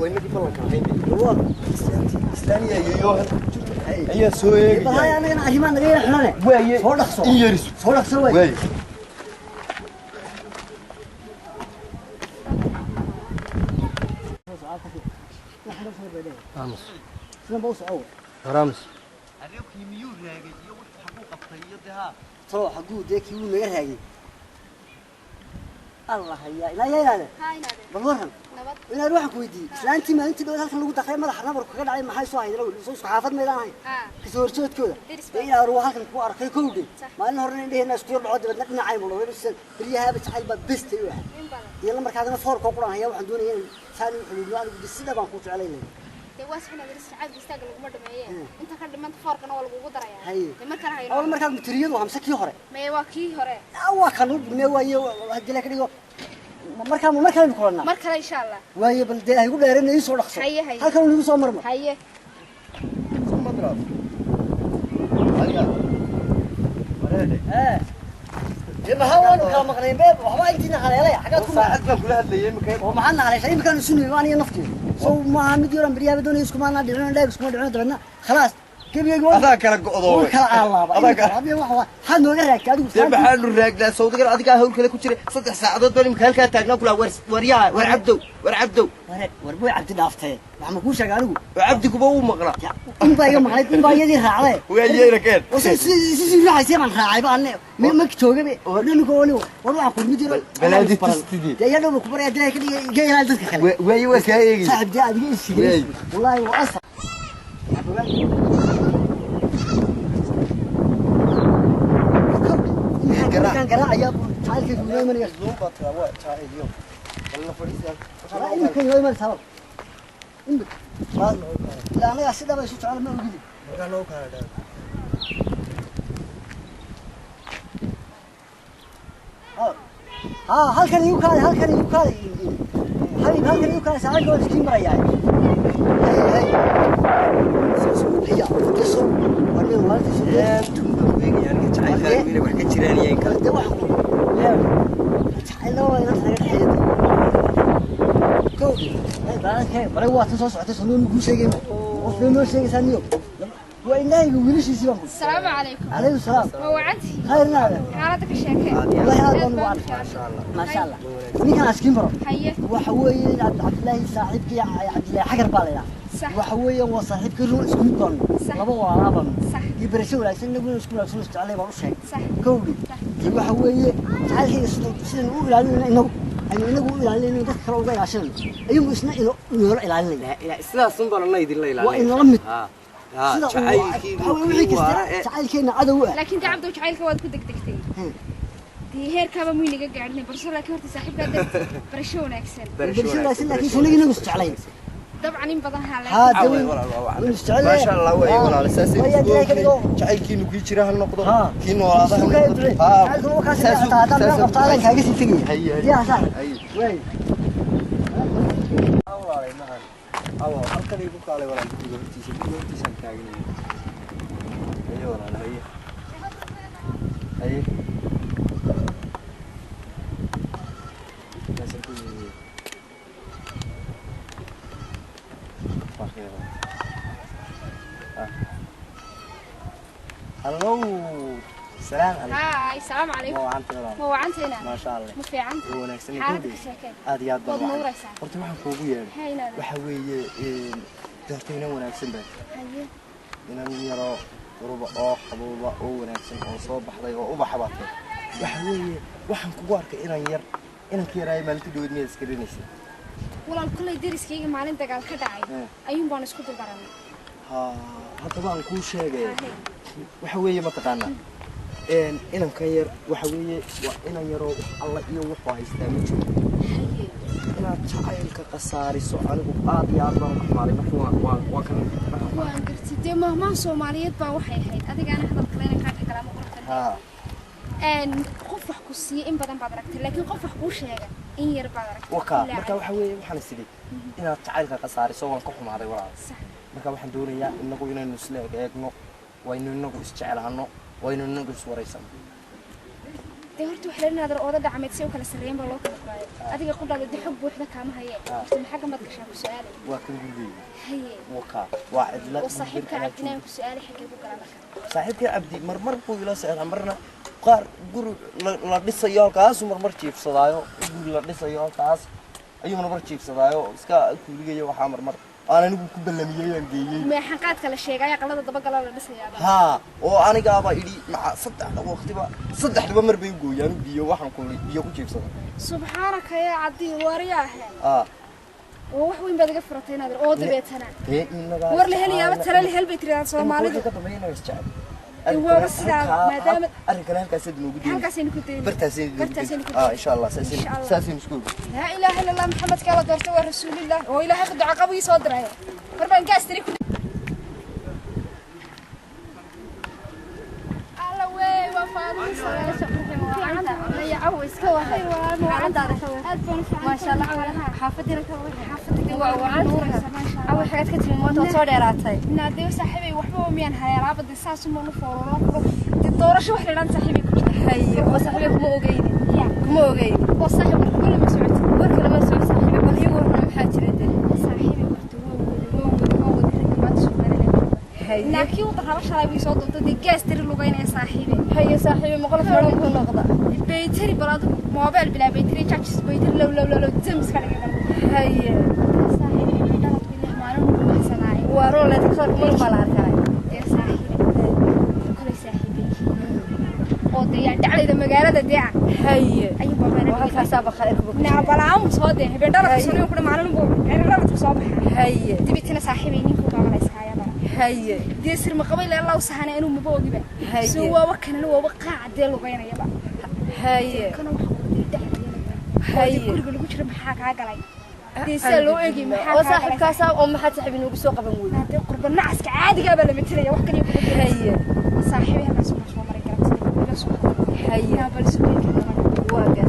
Waa inagii ballanka ahayn. Waa Islaaniya iyo halka ku jirta ayaa soo bal hay eegaya. Anagana arrimaha naga yara xunane. Waaye. Soo dhaqso. In yarisu. Soo dhaqso waay. Waaye. Aamus. Sidan ba u soco. Haramus. Arrinkii miyuu raagay iyo wuxuu xaguu qabtay iyo dee Talo xaguu dee kii wuu naga raagay. Allah hayaa ilaa yaa ilaale. Haa, inaade. Bal waran. Nabad. Inaad waxaan ku weydiiyey islaantii maalintii dhow halkan lagu daqay madaxa nabarku kaga dhacay, maxay soo haydeen? Soo isku xaafad maydaan ahayn? Haa. Kasoo horjeedkooda. Deris. Dee inaa waa halkan ku arkay kowdhe. Sax. Maalin horena indheheena isku yar dhaco, dabeedna dhinacay mulo beryahaaba jacayl baa bestay u ahaa. In badan. Iyo lambarkaagana foorkoo quran hayaa. Waxaan doonaya in saan u xuluubno anigu de sida baan ku jeclaynay. Dee waa sax, inaad jacaylka istaaga laguma dhameeye. Inta ka dhimanta foorkana waa lagugu darayaa. Haye. Dee mar kale hayno. Awal markaa mutiriyadu hamse kii hore? Maye, waa kii hore. Ah, waa kan u dhigmee waaye haddii la ka dhigo markaa mar kalenu kulannaa. Mar kale insha Allah. Waaye bal dee haygu dheerana, ii soo dhaqso. Haye, haye. Halkan igu soo marma. Haye. Madraad. Haya. Wareede. Dee maxaa waanu kala maqnayn beeb waxba intiina haleelay xagaad ku Saacad baan kula hadlayay imika. Oo maxaa haleeshay? Iminkaan isu nimi aniga nafteedu sow maaha mid yaran beryaaba doonaya iskumaanaa dhicin dheeg iskuma dhicin, dabeedna khalaas gebigeyga Adaa kala go'doomay. Waan kala aalaaba. Adaa kala Abiya wax waxaad nooga raagtay adigu. Dee maxaanu raagnaa? Sawdigan adigaa hawl kale ku jiray. 3 saacadood baan imika halkaa taagnaa kulaa war waryaha, war Cabdow, war Cabdow. Ware war buu Cabdi dhaaftay, wax ma kuu sheegay anigu? Oo Cabdi kuba uu maqnaa. In baa iga maqnayd, in baa iyadii raacday. Waa yeera keen. Oo si si si si raaxaysay baan raacay ba anne ma joogaba ninka oo war waxaan ku mid yaro. Balaadi tustidii. Dee iyadoo ku baraya dilay ka dhigay iga ilaali dadka kale. Waaye, waa kaa eegay. Saaxib dee adiga isigay. Waay. Wallahi waa asal. Kan garaacaya jacaylkaygu inoo imanaya. Waa imika inoo imanaysa bal. Imika ilaa anagaa si dhaba isu jecel ma ogidi. Haa, halkan igu kaalay, halkan igu kaalay xabiib, halkan igu kaalay. Saaxiibka waan iskiin marayaa. Hay hay soo bixiya deso waa nin walaalkiisu. Wax ka jiraan iyo in kale. Dee waxaan ku jacayl waa inanta naga dhexeeya kowdii baray. Waa tan soo socotay soo noo kuu sheegay qof noo sheegaysaa niyo waa indhahayga wiilashiisii baan ku. Asalaamu calaykum. Calaykum salaam. Ma wacantihi? Khayr naada. Xaaladda ka sheekee. Wallahi aad baan ugu Aad arkaa. baan. Maasha Allah, ninkan askiin baro. Haye. Waxa weeye Cabdilaahi saaxiibkii, Cabdilaahi Xagar baa la yidhaha. Waxa weeyaan waa saaxiibkii run, isku mid baanu laba walaalaa baanu iyo barasho wanaagsan inaguna isku wanaagsan isjeclay baan u sheegay. Kowdhi dee waxa weeye jacaylkayga sidan u ilaalinayna inagu aynu inagu u ilaalinayno dadka kale uga ilaashanayno ayugu isna inoola ilaalinayna. Sidaas un baan ana idinla ilaalinaya. Waa inala mid. Sida jacaylkii waxa weeye wixii kasta jacaylkeena cadow ah. Laakiin dee Cabdow, jacaylka waad ku degdegtay. Dee heerkaaba muy naga gaadhinay barasho, laakiin horta saaxiibkaa darti barasho wanaagsan. Barasho wanaagsan, laakiin sunigi inagu isjeclayn. Dabcan in badan haa. Haa. Laakiin dee waynu isjeclay. Maasha Allah, way walaal saas. Way dilay ka dhigo. Jacaylkiinu kii jira ha noqdo, kii noolaada ha Isku kaya noqdo. ducee. Jacaylkuna waa kaasi dhacdaa, haddaan meel qabto adaan kaaga sii tegaya. Haye, haye. Diyaar saaxiib. Haye. Waay. Walaalay mahan awo, halkan igu kaalay walaal, guriga hortiisa, guriga hortiisaan taaganay. Haye walaal, haye haye. Kaasaan ku yimid. Waa khayr. Ah. Hallo, salaam calaykum. Haay, salaamu calaykum. Ma wacanta walaal? Ma wacantayna? Maasha Allah. Ma fiicanta? Waa wanaagsan. Xaaladda ka sheekee. Aad iyo aad baan Waad wacan. nuuraysaa. Horta waxaan kuugu yeedhay Haye inaade. Waxa weeye dee horta inan wanaagsan baa. Haye. Inan yaroo quruba oo xabuuba oo wanaagsan oo soo baxday oo ubaxa baa tahay. Waxa weeye waxaan kugu arkay inan yar, inanka yaraayo maalinta dhaweyd miyaad iska dhinaysa? Walaal, kullay deriskayga maalin dagaal ka dhacay ayuun baan isku dulbaranay. Ha, haddaba aan kuu sheegay. Haye. Waxa weeye mataqaanaa inankan yar waxa weeye waa inan yaroo wax alla iyo wuxuu haystaa ma jiro. Haye. Inaad jacaylka khasaariso anigu aad iyo aad baan uga xumaaday marka waa kan. Waan gartay. Dee mahmaha Soomaaliyeed baa waxay ahayd adigaana hadal kale inaan kaa dhexgalaa ma qurux badna. Qof wax ku siiya in badan baad aragtay, laakiin qof wax kuu sheega in yar baad aragtay. Waka Ilaa marka waxa weeye waxaan is idhi inaad jacaylka khasaariso waan ka xumaaday walaal. Marka waxaan doonayaa inagu inaynu isla eg eegno, waynu inagu isjeclaano, waynu inagu iswaraysano. Dee horta wax la inaad ooda dhacmeed si u kala sarreeyeen baa loo kala qoraay. Adiga qudhaada dee xog buuxda kaama hayee. Horta maxaa gamad gashaa ku su'aalay? Waa kan gurigeyga. Haye. Wakaa waa cidla. Oo saaxiibka Cabdinaan ku su'aalay xagee ku galaa marka? Saaxiibkay Cabdi marmar buu ila socdaa, marna qaar guri la dhisayo halkaasuu marmar jiifsadaayo, guri la dhisayo halkaas ayuu marmar jiifsadaayo, iska kuuligaya. Waxaa marmar aan anigu ku ballamiyey aan geeyey. Meexan qaadka la sheegay aqalada dabagala la dhisayaaba. Haa, oo anigaaba idhi maca saddexda waqtiba, saddexdaba mar bay u gooyaan biyo, waxaan ku biyo ku jiifsada. Subxaanaka yaa Cabdi, waariyaahe. Aa. Oo wax weyn baad iga furatay inaad oo dabeetana. Dee inagaa War la helayaaba tala la hel bay tiraahdaan Soomaalidu. Ka dambeeya inaga isjecel. Waaba sidaa, maadaama arrinkana halkaasaad noogu deyni. Halkaasaynu ku deyni. Bartaasaynu Bartaasaynu ku ah deyni. Insha Allah saasaynu Insha Allah. saasaynu isku ogi. Laa ilaaha illa Allah, Maxamed kaa la doortay waa rasuulillah, oo Ilaahay duca qabigii soo diray. Mar baan gaas tiri ku alla wey, waa Faadimo. Aad baan u fiican. Maasha Allah, xaafadina ka Xaafadda waa wacan. Nuuraysa, maasha Aw, Allah. xagaad ka timi maanta? Waad soo dheeraatay. Naadee saaxiibay, waxba miyaan hayaa alaabada saas uma nu foororo dee doorasho wax la dhan saaxiibay ku jira. Haye, oo saaxiibay kuma ogeyni. Ya. Kuma ogeyni. Oo saaxiib warka kule ma socotid? War kale ma socod saaxiibay, bal iigu warran, maxaa jira dee? Saaxiibay, horta waa wada waa wada waa wada ragga maanta Somaliland jooga. Haye. Laakiin uu rabo shalay way soo doonto dee gaas tiri lugaynaya saaxiibay. Haye saaxiibay, maqol furan ku noqda. Bayteri bal adigu mobile bilaa bayteri charges bayteri low low low low jam iska dhigay bal. Haye. Saaxiibay, dhaladku ilaa maalin uu baxsanaay. Waa roleed khatarka mar baa la arkay. Dee saaxiibay, kolay saaxiibay oo dee yaa dhacdayda magaalada dee ah. Haye. Ayuu baa oo halkaasaa bakhayrka ku naa balaamu soo dee habeen dhaladku soo ku maalin buu dhaladku soo baxaa. Haye. Dibitina saaxiibay ninkuu baa la iskaaya bara. Haye. Dee sir ma qabay ilaa Allah sahana inuu maba ogiba. Haye. Soo waaba kanana waaba qaac dee lugaynayaba. Haye. Kana waxa uu dee dhacdayda. Haye. Guriga lagu jiro maxaa kaa galay? Dee saa loo eegay maxaa oo kaa galay? Saaxiibkaasaa oo maxaad saaxiib inoogu soo qaban weyday? Dee qurba nacaska caadigaa baa la matalaya, wax kaliya kuma jiro. Haye. Saaxiibay halkaas uma soo maray garabtida ila soo hadlay. Haye. Naa bal sugeynka gabadha. Waa gar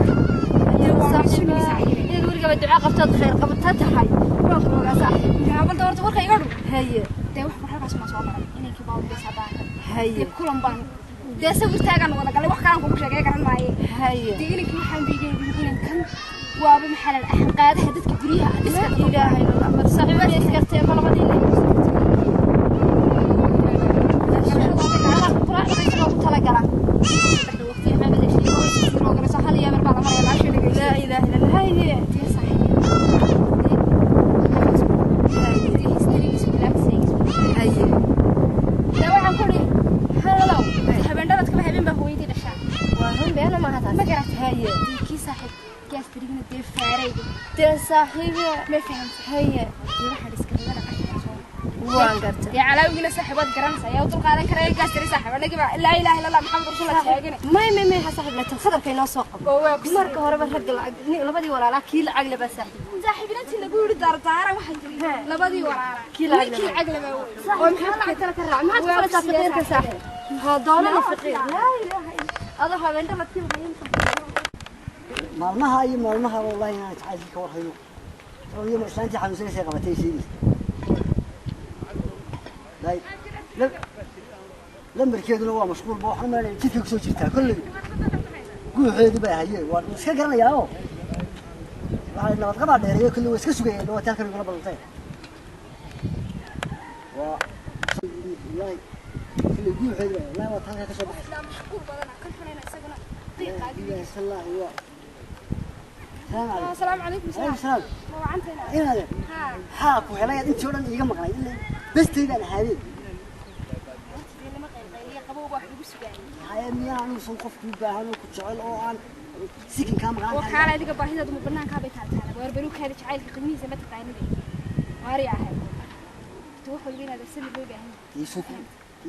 Dee waa sugni saaxiibay. Inaad weligaba ducaa qabtaad khayr qabata tahay waan ku ogaa saaxiib. Naa bal doorta warka iga dhow. Haye. Dee wax halkaas uma soo maray inankii baa udaysaa baanka. Haye. Dee kulan baan dee sawirtaagaan wada galay, wax kalaan kugu sheegay garan maaye. Haye. Dee inankii waxaan biigay inankan waaba maxaa la dhahaa qaadaha dadka guryaha dhiska. Ilaahay illallah, saaxiibada iskartee ma labadiina quraacda loogu talagalaa. Saddexda waqti maxaa la sheegay siroo galayso hal iyo mar baa la maraya baasha dhegeyso. Laa ilaaha illallah. Haye. Dee saaxiib dee histirigiisu bilaabsaygiisu. Haye. Dee waxaan ku idhi halalow habeen dhaladkaba habeen baa hooyadii dhashaa. Waa run, beena maaha taas. Ma garatay? Haye. Dee kii saaxiib gaas tirigina dee faarayga. Dee saaxiibe. Ma fahamtay? Haye. Dee waxaan iska rabana qashinka soo Waan gartay. Dee calaawigina saaxiib waad garanaysaa yaa u dulqaadan karaya gaas tiri saaxiib annagiba laa ilaaha illa Allah Maxamed rasuulullah taagane. May may may, ha saaxiib latan khatarka inoo soo qabo. Oo waa ku marka horeba ragga lacag labadii walaalaa kii lacag leh baa saaxiib. Saaxiibinantii lagu yidhi dardaaran waxay tiri labadii walaalaa Kii lacag ninkii lacag leh baa wey. Oo maxaad lacagtana ka raac, maxaad ku falaysaa faqiirka saaxiib? Ha doonana faqiir. Laa ilaaha illa adoo habeen dhaladkii hayin. Maalmaha iyo maalmaha wallahi inaan jacaylkii ka warhayo oo iyo islaantii xanuunsanaysay qabatay sheegaysa. Lambarkeeduna waa mashquul ba, waxaan umaleynaya jidka kusoo jirtaa kolley guuxeedu baa haye, waan iska garanayaa oo waxaa nabad qabaa dheereeyo kolley waa iska sugayeen waa halkan igula ballantay waa wallahi kolley guuxeedu baa wallahi waa halkan ka soo baxaysa. Laa mashquul badana kan xunayna isaguna qiiqaagi. Ilaahi waa salaam calaykum. Asalaamu calaykum. Calaykum salaam. Ma wacantayna? Inaade haa. Maxaa ku helay aad intii oo dhan iiga maqnay ilaa bestaydaan ahaadeen? Horta dee lama qaylqayliya, qabowga wax lagu sugaayay. Haye, miyaa anuusan qof kuu baahan oo ku jecel oo aan sikin kaa maqnaan Oo karin? Kaala adiga baahidaadu ma banaankaa bay taaltaala waar barukaada jacaylka qiimihiisa ma taqaanide waari ahay horta wax walba inaad samir loo baahan yahay. Iisoo ku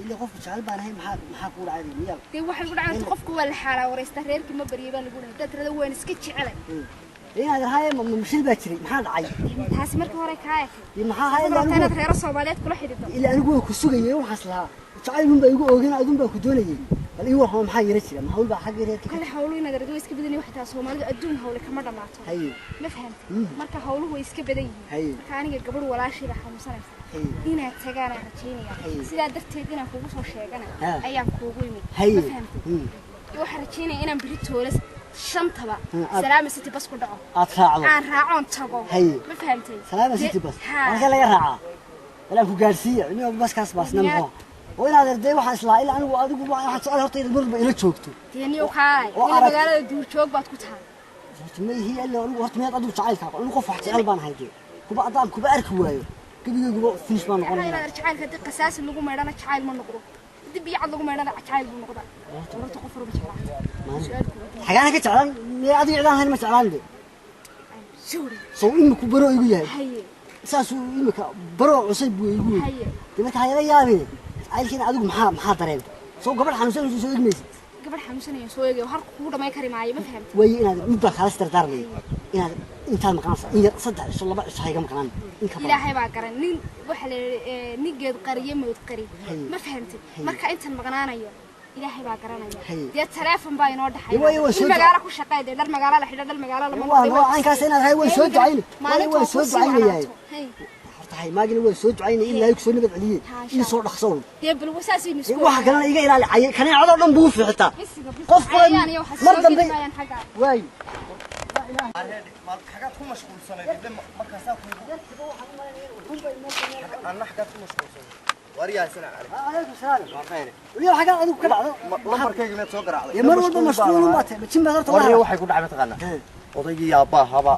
ilaa qofku jecel baan ahay, maxaa maxaa kuu dhacay miyaa? Dee waxay ku dhacay horta qofku waa la xaalaa wareystaa, reerkii ma baryay baa lagu dhahay dad tirada waan iska jecelay. Inaad haye ma mashil baa jiray, maxaa dhacay? Taasi marka hore kaa ekay. Dee maxaa haye rabtaa ilaa inaad anigu reero Soomaaliyeed kula xidhiidho? Ilaa anigu waan ku sugayay, waxaas lahaa jacaylun baa igu oogin, adun baa ku doonayay, bal ii warrama, maxaa yara jira, ma hawl baa xagga reerka ka Kale hawlu inaad aragto way iska badan yihiin, xitaa Soomaalidu adduun hawle kama dhamaato. Haye. Ma fahamtay? Marka hawluhu way iska badan yihiin. Haye. Marka aniga gabadh walaashay baa xanuunsanaysa. Haye. Inaad tagaana rajaynaya. Haye. Sidaa darteed inaan kugu soo sheegana Ha. ayaan kuugu imid. Haye. Ma fahamtay? Waxaan rajaynaya inaan beri toolas shantaba Salaama City bas ku dhaco. Aad raacdo. Aan raacoon tago. Haye. Ma fahamtay? Salaama City bas. Haa. Halkee laga raacaa? Walaan ku gaarsiiya inuu baskaas baasna muxuu oo inaad arday waxaan islaa ilaa anigu adigu waxaan jecel horta inaad marba ila joogto. Dee niyow kaalay. Oo ila arag- magaalada duurjoog baad ku tahay. Horta ma ihi ilaa anigu horta miyaad adigu jacaylka anigu qof wax jecel baan ahay dee kuba haddaan kuba arki waayo gebigayguba finish baan Waxaa noqonaya. inaad jacaylka haddii qasaasi lagu maydhana jacayl ma noqdo, haddii biyo cad lagu maydhana jacayl buu noqdaa. Horta qof walba jeclaata. Su'aal ku weydiin. Xagaana ka jeclaan miyaa adiga cidaan hayn ma jeclaan de. Sorry. Sow imika baro igu yahay. Haye. Saasuu imika baro cusub buu igu yahay. Haye. Dee marka hayala yaabine jacaylkiina adigu maxaa dareentay? Soo gabadh xanuunsanaysa soo egmaysid. Gabadh xanuunsanaya soo eegay harku kugu dhamay kari maayo, ma fahamtay? Waayo inaad mid baan kaala isdardaarmaya inaad intaad maqnaansa in yar 3 cisho 2 cisho hayga maqnaan in ka badan. Ilaahay baa garan nin waxa la yidhi nin geed qariye mood qari. Haye. Ma fahamtay? Marka intan maqnaanayo ilaahay baa garanaya. Haye. Dee taleefon baa inoo dhaxaya. Dee waayo waan soo in magaalo ku shaqeey dee dhar magaalo la xidho dhar magaalo lama waa noqday. waa caynkaas inaad hay waan soo ducayni waayo waan soo ducaynayahay. Haye. Horta hay maagina waan soo ducaynay in ilaahay kusoo nabad celiyey Haa, ii soo dhaqso. Dee bal wasaasaynu isku waxa kalena iga ilaali kaneecadoo dhan buu fixitaa. Bisiga, bisiga. Qof kale Cayayaan iyo waxaa mar soo dambe geli maayaan xaggaa. Waayo. Xagaad ku mashquulsanayd markaasaa kuugu anna xagaad ku mashquulsanayd waryaa sana cali. Calaykum salaam. Waa khayr. Weliba xaggaa adigu ka dhacdo. Lambarkayga miyaad soo garaacday? Dee mar walba mashquulun baa tahay majin baad horta waryaa waa. Waxay ku dhacay mataqaanaa odaygii aabbaahaba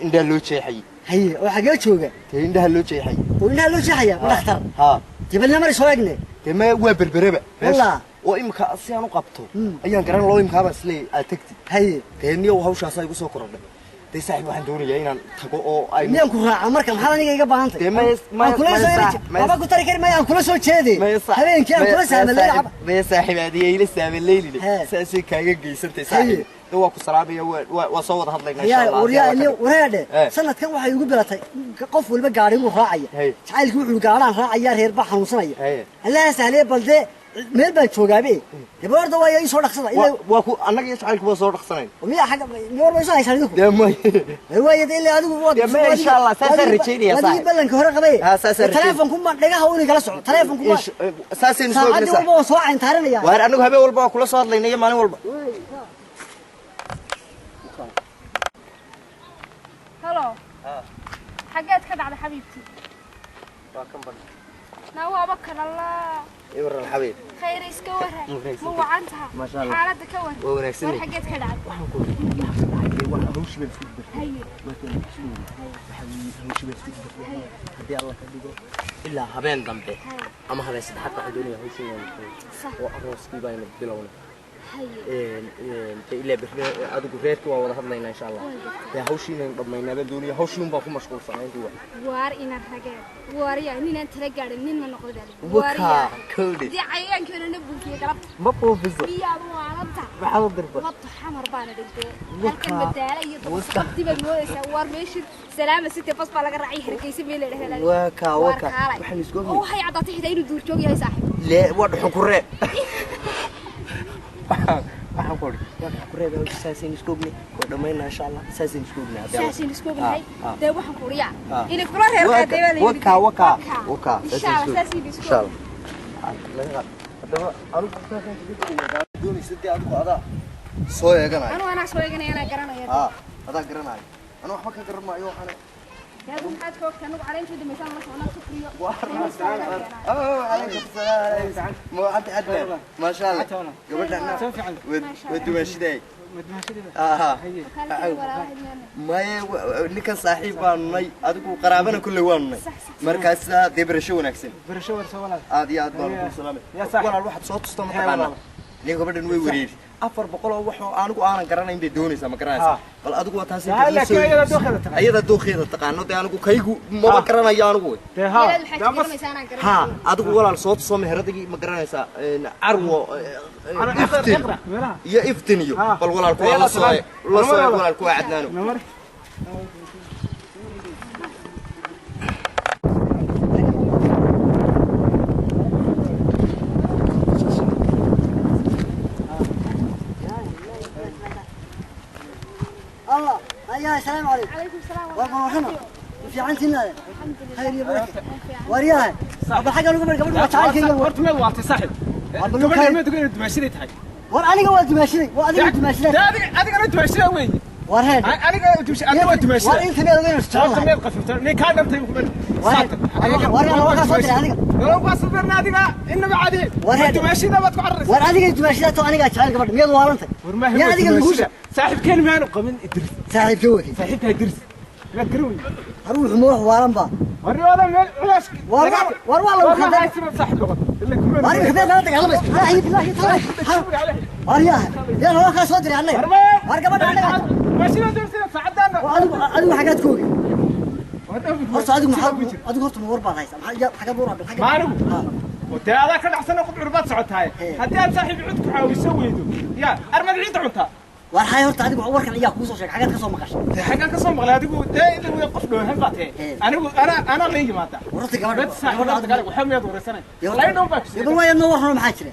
indhaha loo jeexayay. Haye oo xagee jooga? Dee indhaha loo jeexayay. Oo indhaha loo jeexaya ma dhakhtar? Haa. Jabalna mar soo egne. Dee maya waa berbereba meesha. Wallah. Oo imika si aan u qabto ayaan garan loo imikaabaan isleeyahay aad tagtid. Haye. Dee niyow hawshaasaa igu soo korodhay. Dee saaxiib waxaan doonayaa inaan tago oo ay miyaan ku raaca marka maxaad aniga iga baahan tahay? Dee aan kula soo waxba ku tari kari maayo aan kula soo jeede habeenkii aan kula saamaleyla caba. Maya saaxiib adiga ila saamaleyline Hee. saasay kaaga geysantay Haye. saaxiib. Dee waa ku salaamaya waa soo wada hadlaynaa insha yaa Allah. waryaa Haddii niyo Allah ka wareedhe. Eh. Sanadkan waxay igu bilatay qof walba gaari buu raacaya. Haye. Jacaylkii wuxuu gaaraan raacaya reer baa xanuunsanaya. Haye. Allaha sahliye bal dee meel baan joogaabe dee horta waa ii soo dhaqsada dhigo. ilaa Waa ku annaga iyo jacaylku waa soo dhaqsanayn. Miyaa xagga miyaa war ma soo haysaan idinku? Dee maya. Waayo dee ilaa adigu waa Dee maya, insha Allah, saasaan rajaynayaa, adigii saaxiib. ballanka hore qabay. Haa, saasaan rajaynaya. Taleefonku ma dhagaha uu kala soco taleefonku ma Saasaynu soo saacadii egnaysaa. walba waan soo cayntaarinaya. Waar annagu habeen walba waa kula soo hadlaynaa iyo maalin walba. Halo. Xaggeed ka dhacday xabiibti? Waa kan ban. Naa waaba kan Allah. Ibran xabiib. Khayr iska waran. Wanaagsan. Ma wacan taha? Masha Allah. Xaaladda ka waran. Waa wanaagsan. War xaggeed ka dhacday? Waxaan ku yidhi waa hawshii baan isku dartay. Haye. Markaan isku yidhi waxa weeye hawshii baan isku dartay. Haddii Allah ka dhigo ilaa habeen dambe Haye. ama habeen saddexaad waxaan doonayaa hawshii inaan dhameeyo. Sax. Oo arooskii baynu bilownay. Haye. Dee ilaa berri adigu reerkii waan wada hadlaynaa insha Allah. Waan gartay. Dee hawshii inaynu dhammaynaa baan doonaya hawshii unbaan ku mashquulsanaa intii waa. Waar inaan rageen. Waaryaa ninaan tala gaadhin nin ma noqdo baa la yidhi. Wakaa, Waaryaa. kowdhi. Dee cayayaankii hore na buufiyey galabta. Ma buufiso. Miyaad waalanta? Maxaa u dirba? Wabta xamar baana dhigtay. Wakaa. Halkan madaala iyo Wakaa. dabaqabti baad moodaysaa. Waar meeshii Salaama City bas baa laga raacay Hargeysa meel la yidhaahdo. Wakaa, Waar wakaa. kaalay. Waxaan isku Oo waxay caddaatay xitaa inuu duur joog yahay saaxiib. Lee waa dhuxul ku reeb. Waxaan ku odhi waa dhuxul ku reeb hawsha saasaynu isku ognay waa dhammaynaa insha Allah saasaynu isku ognay haddii Allah. Saasaynu isku ognahay. Ah, ah. Dee waxaan ku uriyaa. Ah. Inay kula reer qaaday baa la yidhi. Wakaa, wakaa, wakaa. Insha Allah saasaynu isku Insha ognahay. Allah. Laga qaad. Haddaba anigu saasaan kaga tegayaa. Doonaysa dee adigu adaa soo eeganaya. Anuu anaa soo eeganaya anaa garanaya. Haa, adaa garanaya. Anu waxba ka garan maayo waxaan. Dee adigu maxaad ka ogtahay? Anagu caleentooda dambaysaan la soconaa sufriyo. عليكم السلام ما انت عدنان ما شاء الله قبل ودمشداي اه ما ninkan saaxiib baan nay adigu qaraabana kulle waan nay markaas dee barasho wanaagsan barasho warso walaal aad iyo aad baan ku salaamay Ya saaxiib. walaal waxaad soo tusta ma taqaanaa nin gabadhan way wareeri 400 oo wax oo anigu aanan garanayn bay doonaysaa ma garanaysaa bal adigu waa taas Ha, laakiin ayada dooqeeda taqaan. ayada dooqeeda taqaano dee anigu kaygu maba garanayo anigu dee haa Walaal waxaad dee bas garanaysaa anaa ها garanaya. adigu walaal soo tuso meheradigi ma garanaysaa carwo Ana iftin iqra meelaha iyo iftin iyo Ha. bal walaal kuwa la soo la soo walaal kuwa cadnaano namar الله هيا السلام عليكم. عليكم السلام. والله في عندنا الحمد لله. خير يا بركة waryahay bal xagga lagu bar gabadhu waa jacaylkayga. Horta meel waatay saaxiib. Waa bal gabadha kay- ma dugan dumaashaday tahay. War aniga waa dumaashiday, waa adiga dumaashiday. Adigana dumaashida weeye. War heed. Aniga dumaashida, adiga waa dumaashida. War inta meel weyn jecel. Horta meel qafiifta. Nin ka dhantay ku War yaa laga soo diray adiga. Laga soo diray adiga inaba caadi. War heed. Dumaashida baad ku cararaysaa. War adiga dumaashida to aniga jecel gabadha miyad waalantay. War ma yaa adiga lagu saaxiibkeen maanu qabin Idris. Saaxiibkee weey. Saaxiibka Idris. Ma garoon. Haruux ma wax waalan ba. War wada meel culays. War war waa lagu khadar. Saaxiib noqon. War khadar la dagaalamay. Ilaahi billahi taala. War yaa yaa laga ka soo diray anaga. War gabadha anaga. Dumaashida dumaashida saacadana. Adigu adigu xagaad ku ogi. Horta adigu maxaa adigu horta war baad haysaa. Maxaa xagaad war baad xagaad. Maanigu. Wadee adaa ka dhacsan qof curbaad socotaay. Haddii aad saaxiib cid ku caawiso weydo. Yaa armad ciid cunta. War hay horta adigu warkan ayaa kuu soo sheegay xagaad ka soo maqashay. Xagaan ka soo maqlay adigu dee ilaa way qof dhoohan baad tahay. Anigu ana la yimaada. Warta gabadha gabadha waxa miyaad wareysanay. Lay dhow baa ku sheegay. Bal waa warno maxaa jira?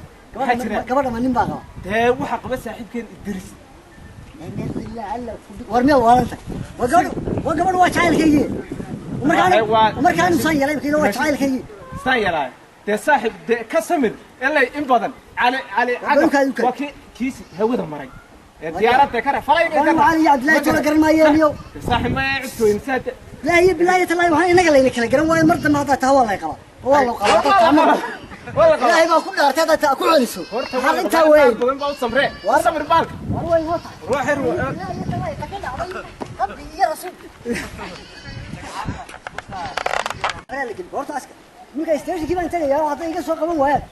Gabadha ma nin baa qaba. Dee waxa qaba saaxiibkeen Idris. War meel waalantay. War gabadhu war gabadhu waa jacaylkaygii. Markaan soo yeelay markii waa jacaylkaygii. Saan yeelay. Dee saaxiib dee ka samir ilaa in badan cali cali waa kiisi hawada maray. Diyaaradda kare falay bay cali Cabdullaahi tolo garan maayeen iyo saaxiib ma cidku insaad la hiya billahi taala waxaan inaga leeyna kala garan waayo mar dambe hada taa waa la qaba waa la qaba waa la qaba ilaahay baa ku dhaartay hada taa ku celiso hal inta weey badan baa u samree waa samir baalka war way wata ruuxir rabbi ya rasuul horta aska ninka station baan tagayaa hadda iga soo qaban waayaan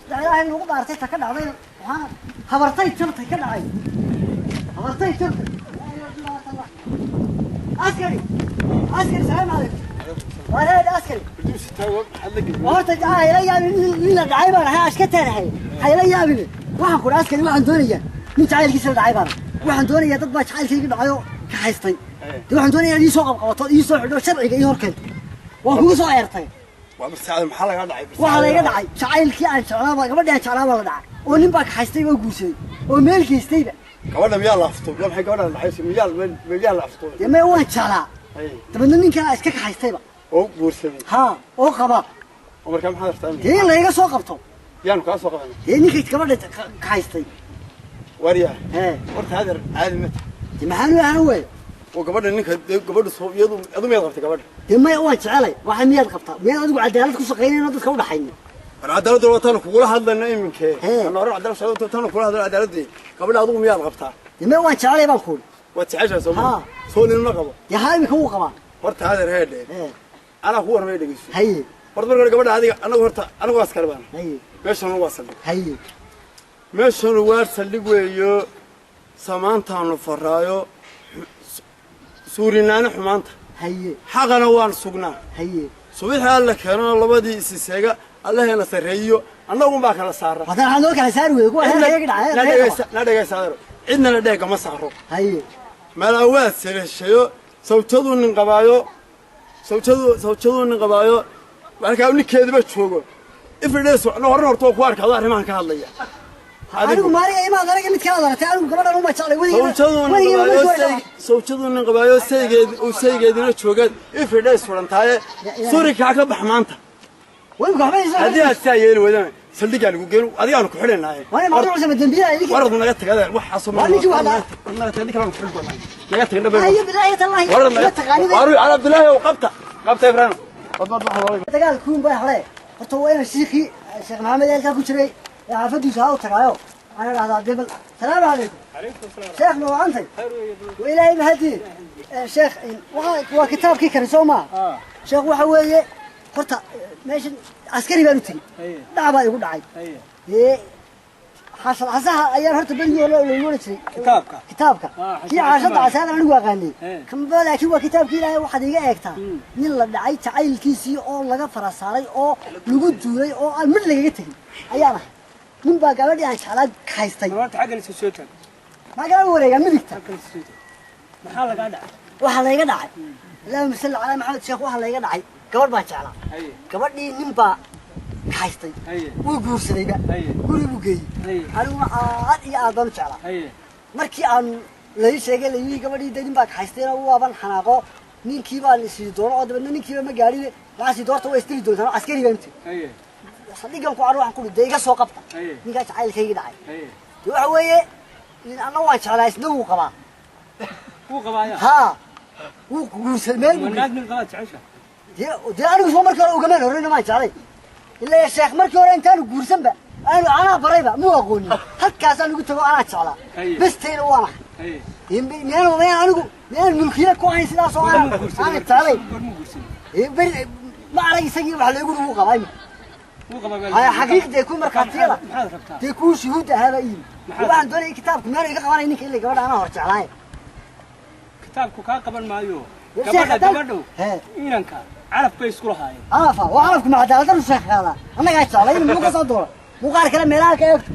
ilaahay nagu dhaartay ta ka dhacday waxaan habartay jabtay ka dhacay habartay jabtay askari askari salaam calaykum war heed askari horta hayla yaabin nin la dhacay baan ahay ashka taanahay hayla yaabin waxaan ku askari waxaan doonayaa nin jacaylkiisa la dhacay baan waxaan doonayaa dad baa jacaylkayga dhacay oo ka haystay dee waxaan doonayaa ii soo qabqabato ii soo xidho sharciga ii horkeento waan kugu soo eertay waa masaacad maxaa laga dhacay waxa la iga dhacay jacaylkii aan jeclaa baa gabadhii aan jeclaa baa la dhacay oo nin baa ka haystay oo guursaday oo meel geystayba gabadha miyaa la afto maxay gabadha la dhaxayso miyaa la afto dee maya waan jeclaa dabeedna ninkaa iska ka haystayba oo guursaday haa oo qaba oo markaa maxaad rabtaa dee in layga soo qabto yaanu kaa soo qabanay dee ninka gabadha ka haystay waryaa hee horta hadeer caadi ma dee maxaan u ahaan waaye oo gabadha ninka gabadha soo iyadu adu miyaad qabtay gabadha dee maya waan jecelay waxa miyaad qabtaa miyaad adigu cadaalad ku shaqaynayno dadka u dhaxayno war cadaaladda waa taanu kugula hadlayna iminkee aan hore cadaalad socdo taanu kugula hadlayna cadaaladii gabadha adigu miyaad qabtaa dee maya waan jecelay baan kuuli waad jeceshahay soo ma soo nin ma qabo dee haa iminka wuu qabaa horta hadeer heedhe anaa ku warmay dhegeyso haye horta marka hore gabadha adiga anagu horta anagu askari baan haye meeshanu waa saldhig haye meeshanu waa saldhig weeyo samaantaanu faraayo suurinaana xumaanta haye xaqana waan sugnaa haye subaxii alla keeno labadii isi seega allaheena sarreeyo annagun baa kala saara haddana waxaa noo kala saari weye kuwa heerkayaga dhacay na dhegaysa adeero cidnana dheegga ma saaro haye malaawaad sareeshayo sawjaduu nin qabaayo sawjaduu nin qabaayo markaa ninkeeduba joogo ifridhees horna horta waa ku arkaado arrimahan ka hadlaya anigu maaliga imaad anaga mid kala adartay anigu gabadhan uma jeclay sawjaduu nin qabaayo saygeed uu saygeedina joogaad ifridhees furantaaye suri kaa ka bax maanta haddii aad saa yeeli weydana saldhigaa lagu geyn adigaanu ku xidhanaaye waradu naga tag adeer waxaasoo naga tag ninkaan ku xidhi doonaa naga tag dhabe waru cala Abdullaahi oo qabta qabta Ibrahim dagaalkuun baa hore horta waa inaan shiikhii sheekh maxamed eelkaa ku jiray ee xaafadiisu ha u tagaayo waxaan idhahdaa dee bal salaamu calaykum sheekh ma wacantay wa ilaahay mahadii sheekh waa kitaabkii kale soo maa sheekh waxa weeye horta meeshan askari baan u tegey dhac baa igu dhacay dee xaashad casaha ayaan horta berigii hore loogu oran jiray kitaabka kitaabka kii xaashadda casaha anigu aqaanay kanba laakiin waa kitaabkii ilaahay waxaad iga eegtaa nin la dhacay jacaylkiisii oo laga farasaaray oo lagu duulay oo aan mid lagaga tegin ayaan ahay nin baa gabadhii aan jeclaa ka haystay horta xaggan isu soo taag maxaa kala wareegaa midigta maxaa lagaa dhacay waxaa layga dhacay allahuma salli calaa maxamed sheekh waxaa layga dhacay gabadh baan jeclaa gabadhii nin baa ka haystay wuu guursadayba guri buu geeyey aniguna aad iyo aad baan u jeclaa markii aan lai sheegay layii gabadhii dee nin baa ka haystayna waaban xanaaqo ninkii baan isii doono oo dabeedna ninkiiba ma gaadhin waxaa sii doorta waa isdili doontaan askari baan u tegey saldhigan ku caro waxaan ku dee iga soo qabta ninkaa jacaylkaygii dhacay Waxa weeye anna waan jeclaa isna wuu qabaa. Wuu qabaaya? Haa, wuu guursaday meel buu naag nin qabaad jecesha. Dee anigu soo markii hore ugamaan horreyna maan jeclay. Ilaa sheekh markii hore intaanu guursanba aanu anaa barayba muu aqoonin. Halkaasaan ugu tago anaa jeclaa. Bestayna waan ahay. Miyaan anigu miyaan mulkiile ku ahayn sidaas oo aan jeclay. Ma arag isagii wax loogu wuu qabaa imika. Haya xaqiiqdee ku markhaatiyada dee kuu shuhuud ahaaba iyimi. Waxaan doonayay kitaabku miyaanu iga qabanay ninka ilaa gabadha anaa hor jeclaaye. Kitaabku kaa qaban maayo. Gabadha gabadhow inanka calaf bay isku lahaayeen. Calafa waa calafku ma cadaaladdaru sheekh qaadaa. Annagaa jeclay in muxuu ka soo doona muuqaar kale meelaha ka eegto.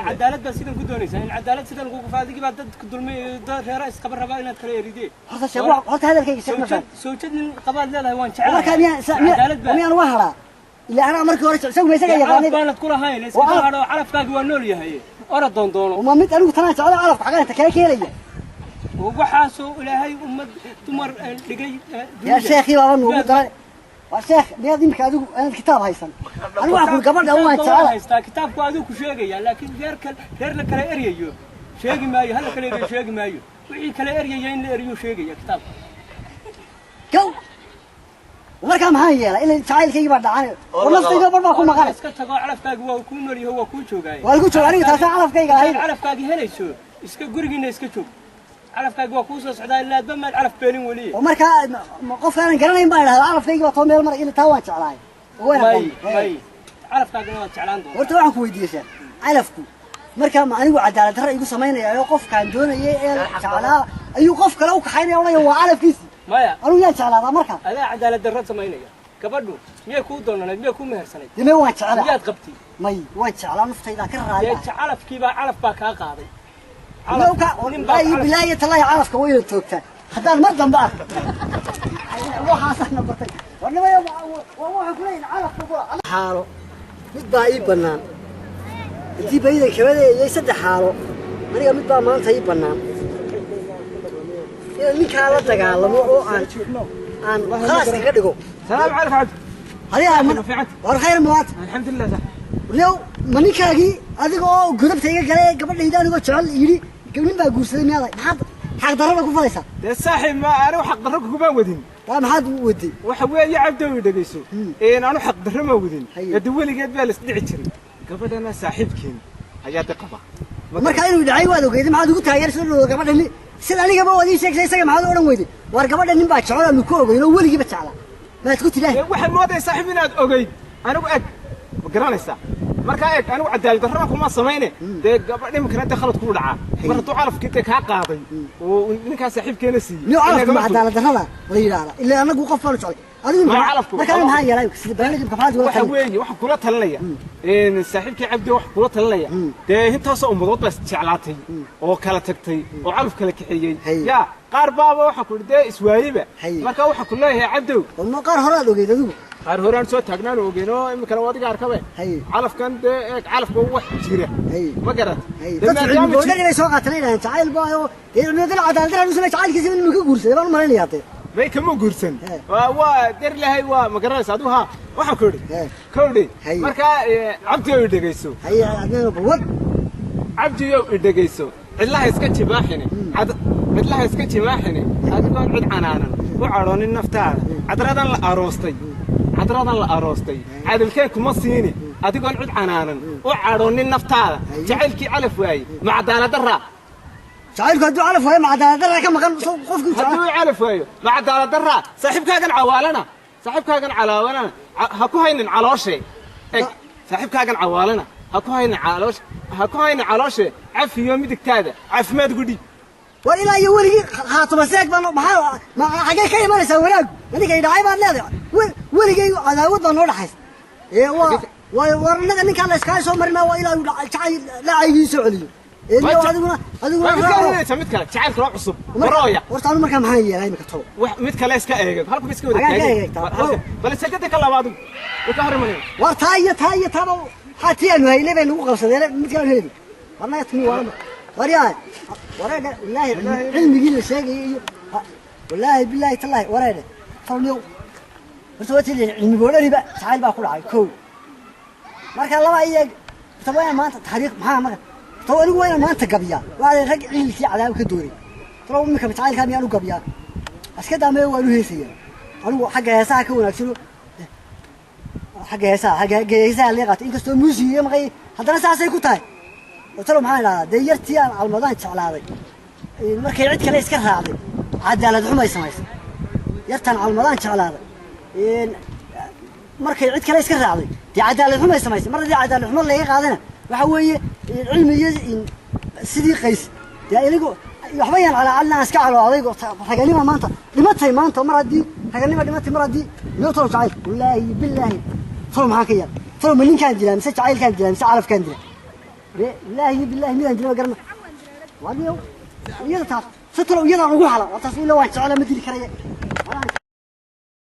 Cadaalad baa sidan ku doonaysaa in cadaalad sidan kugu faadigii baa dadka dulmay dad reera isqaba rabaa inaad kala eridee. Horta sheekh horta hadalkayga sheekh ma fahmin. Sawjad nin qabaad leedahay waan jeclahay. Markaa miyaan miyaan uga hadhaa? Ilaa anaa markii hore isagu ma isaga yaqaanay. Calaf baanad ku lahayn iska hadho calafkaagi waa nool yahay. Ora doondoono. Ma mid anigu tanaa jeclay calafka xagaa inta kala keenaya. Waxaasoo ilaahay ummad dumar dhigay. Yaa sheekhii baaba noogu daray. Waa sheekh miyaad imika adigu aanad kitaab haysan. Anigu waxaan ku gabadha waan jeclaa. Haystaa kitaabku adigu ku sheegaya laakiin reer reer la kala eryayo sheegi maayo hal kala eryayo sheegi maayo wixii kala eryaya in la eryo sheegaya kitaabka. Gow markaa maxaan yeelaa ilaa jacaylkaygii baa dhacay oo naftayda bar baa ku maqan. Iska tago calafkaagi waa ku nool yahay waa ku joogaay. Waa ku joogaa aniga taasaan calafkayga ahayd. Calafkaagi helayso iska gurigiina iska joog. Calafkaagi waa kuu soo socdaa ilaa adba maad calaf beelin weliye. Oo markaa qof aanan garanayn baan idhahdaa calafkaygii waa too meel maray ilaa taa waan jeclaay. May calafkaagina waad jeclaan doontaa. Horta waxaan ku weydiiyey sheekh calafku markaa ma anigu cadaalad darro igu samaynaya oo qofkaan doonayay ee jeclaa ayuu qof kale u kaxaynaya odhanaya waa calafkiisii. Maya anigu yaan jeclaadaa markaa. Adaa cadaalad darro samaynaya. Gabadhu miyay kuu doonanayd miyay kuu mehersanayd? Dee waan jeclaa. Miyaad qabtay? May waan jeclaa naftaydaa ka raali. Dee calafkii baa calaf baa kaa qaaday. Bilaahi tallaahi calafka way ila toogtaa haddaan mar dambe arko waxaasaan bartay. Warnimaya waxaan ku leeyahay calafka kula xaalo mid baa ii bannaan intii baydan kabadeeyay saddex xaalo aniga mid baa maanta ii bannaan inaan ninkaa la dagaalamo oo aan khalaas kaga dhigo. Salaam calaykum cabdi. Adiga war khayr mawaad. Alxamdulilah. Warniyow ma ninkaagii adiga oo godobta iga galay gabadhayda anigoo jecel yidhi nin baa guursaday miyaad maxaad xaq darrada ku falaysaa? Dee saaxiib ma anigu xaq darro kuguma wadin. Taa maxaad waday? Waxa weeye cabdi way dhegeyso. Anigu xaq darro ma wadin. Ee weligeed baa la isdhici jiray. Gabadhana saaxiibkeen ayaa de qaba. Markaa inuu dhacay waad ogeyd maxaad ugu taageersan oo gabadha nin sida anigaba waad ii sheegtay isaga maxaad odhan weyday? War gabadha nin baa jecel aanu ku ogeyn oo weligiiba jeclaa. Maad ku tidaahay? Waxaan moodaya saaxiib inaad ogeyd. Anigu eg ma garanaysaa? Markaa eeg anigu cadaalad darrada kuma samayne. Dee gabadh iminkana dee khalad kuu dhacaa. Mar hadduu calafkii dee kaa qaaday oo ninkaa saaxiibkeena siiyey. Niyo calafku ma cadaalad darrada la yidhaahdaa. Ilaa anagu qof baanu jeclay. Adigu markaa maxaan yeelay sida barnaamijka maxaad ula waxa weeye waxaan kula talinaya saaxiibkii cabdi waxaan kula talinaya dee intaasoo ummadood baa isjeclaatay oo kala tagtay oo calaf kala kaxeeyey. Yaa qaar baaba waxaan ku dee iswaayeyba. Markaa waxaan ku leeyahay cabdow ma qaar hore aad ogeyd adigu? Qaar hore aan soo taagnaan ogeyn oo iminkana waa adiga arkabe. Calafkan dee eeg calafka wax jira ma garat. Dadka cilmi boodhari bay soo qaateen inaan jacayl baa oo dee cilmi boodhari cadaalad darrada u samey jacaylkiisa in ka guursaday baan u malaynayaa dee. May kama guursan. Waa der lahay waa ma garanaysaa adigu haa waxaan ku idhi kowdhi markaa cabdi ow i dhegeyso. Cabdi ow i dhegeyso cidlaha iska jibaaxine cidlaha iska jibaaxine adigoon cid canaanan u cadhoonin naftaada cadradan la aroostay cadradan la aroostay cadilkeen kuma siini adigoon cid canaanan u cadhoonin naftaada jacaylkii calaf waayey ma cadaalad darraa. Jacaylku hadduu calaf waayo ma cadaalad darraa ka maqan qofkii hadduu calaf waayo ma cadaalad darraa saaxiibkaagan cawaalana saaxiibkaagan calaawanana ha ku haynin calooshe eg saaxiibkaagan cawaalana ha ku haynin calooshe ha ku haynin calooshe cafiyo midigtaada caafimaad gudhi. War ilaa iyo weligii khaatuma seeg baan maxaa ma xagee ka imanaysaa wanaagu ninkay dhacay baad leedahay weligay cadaawad baa noo dhaxaysa. Ee waa war innaga ninkaan la iskaga soo marin waa ilaa uu jacayl lacaygii soo celiyo. Adiguna adiguna mid kale jacayl kale cusub barooya. Horta anigu markaa maxaan yeelay imika tobo wax mid kale iska eegay halku iska wada taagay bal sagada ka labaad way ka hormareen. War taa iyo taa iyo taaba hatii aanu haynay bay nagu qabsadeen mid kale heedi warna tumi waa war yaa wareedhe wallaahi cilmigii la sheegayay iyo wallaahi billaahi tallaahi wareedhe tolniyow horta waa tidhi cilmi boodhariba jacayl baa ku dhacay kow. Marka laba iyo horta waa maanta taariikh maxaa marka Talow anigu waa inaan maanta gabiyaa. Waa rag ciilkii cadaab ka dooray. Talow iminka jacaylkaa miyaan u gabiyaa? Iska daamee, waan u heesayaa. Anigu xagga heesaha ka wanaagsano, xagga heesaha, xagga heesaha lee qaatay, inkastoo muusig iga maqay, haddana saasay ku tahay. Oo talow maxaan idhahdaa? Dee yartii aan calmadaan jeclaaday markay cid kale iska raacday, cadaalad xumay samaysay. Yartaan calmadaan jeclaaday markay cid kale iska raacday, dee cadaalad xumay samaysay. Mar haddii cadaalad xumo laga qaadana, waxa weeye cilmi iyo sidii Qays dee anigu waxba yaan calaacalina, aan iska calo adaygo. Raganima maanta dhimatay, maanta mar haddii raganima dhimatay, mar haddii loo talo jacayl, wallaahi bilaahi. Talo maxaan ka yaab? Talo ma ninkaan dilaa, mise jacaylkaan dilaa, mise calafkaan dilaa? Wallaahi bilaahi midaan dilaa ma garana. Wadiyow iyada taas si talo iyadaan ugu hala waa taas, ila waan jeclaa, ma dili karaya.